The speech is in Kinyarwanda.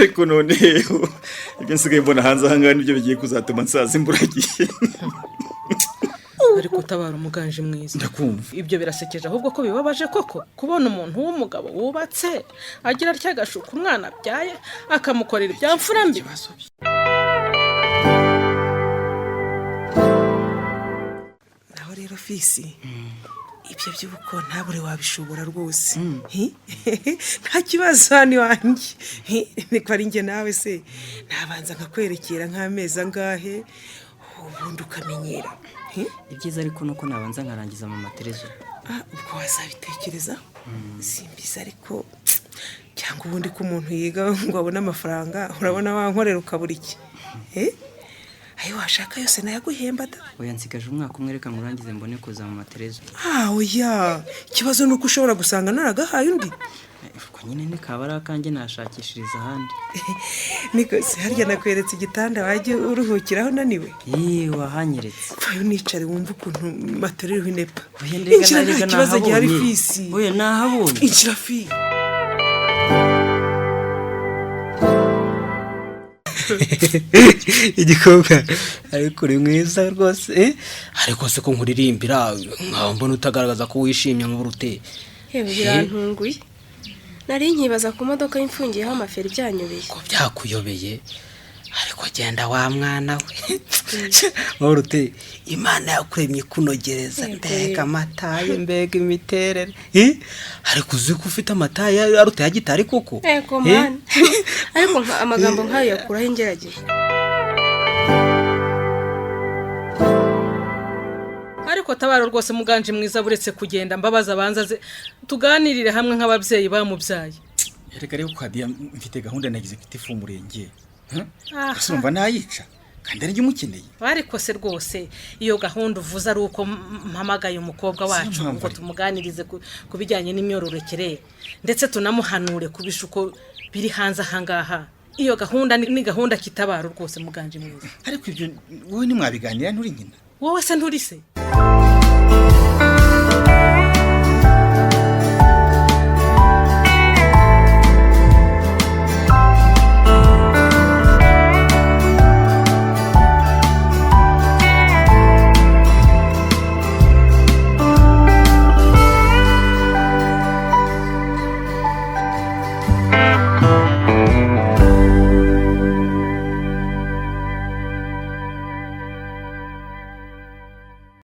Ariko noneho ibyo nsigaye mbona hanze ahangaha nibyo bigiye kuzatuma nsaza imburagihe. Ariko utabara umuganje mwiza. Ndakumva. Ibyo birasekeje ahubwo ko bibabaje koko kubona umuntu w'umugabo wubatse agira atya agashuka umwana abyaye akamukorera ibya mfura mbi. Naho rero fisi, ibyo by'uko ntabure wabishobora rwose. Hi? Nta kibazo hano iwanjye. Hi, niko ari njye nawe se nabanza nkakwerekera nk'amezi angahe, ubundi ukamenyera. Hi? Ibyiza ariko nuko nabanza nkarangiza mama Terezo. Ah, ubwo wazabitekereza simbizi, ariko cyangwa ubundi ko umuntu yiga ngo abone amafaranga, urabona wankorera ukabura iki? Eh? Ayo washaka yose nayaguhemba da. Oya, nsigaje umwaka umwe, reka nkurangize mbone kuza mama Terezo. Ah, oya, ikibazo ni uko ushobora gusanga naragahaye undi. Ubwo nyine ntikaba ari akanjye, nashakishiriza ahandi. Niko se harya nakweretse igitanda wajya uruhukiraho unaniwe? Yeee, wahanyeretse. Vayo nicare wumve ukuntu matera iriho inepa. Oya, ndega Injira, nta narega kibazo gihari. nahabonye. Fisi. Oya, nahabonye. Injira fi. Igikobwa, ariko uri mwiza rwose, eh? Ariko se ko nkuririmbira nkaba mbona utagaragaza ko wishimye mu burute? Yewe, birantunguye, nari nkibaza ku modoka y'imfungiyeho amaferi byanyobeye. Ko byakuyobeye? Ariko genda wa mwana we Burute, Imana yakuremye ikunogereza. Yego. Mbega amataye, mbega imiterere, eh? Ariko uzi ko ufite amataye aruta ya gitari koko? Ego. Eh? Mani, ariko amagambo nk'ayo yakuraho ingerageje. Ariko tabara rwose muganje mwiza, buretse kugenda mbabaza abanza aze tuganirire hamwe nk'ababyeyi bamubyaye. Reka rero kwadiya, mfite gahunda na executive w'umurenge. Aha. Ese urumva nayica kandi ari umukeneye? Ariko se rwose iyo gahunda uvuze ari uko mpamagaye umukobwa wacu mpamvu ngo ariko. tumuganirize ku bijyanye n'imyororokere, ndetse tunamuhanure ku bishuko biri hanze ahangaha, iyo gahunda ni gahunda kitabaro rwose muganje mwiza. Ariko ibyo wowe ntimwabiganira, nturi nyina? Wowe se nturi se?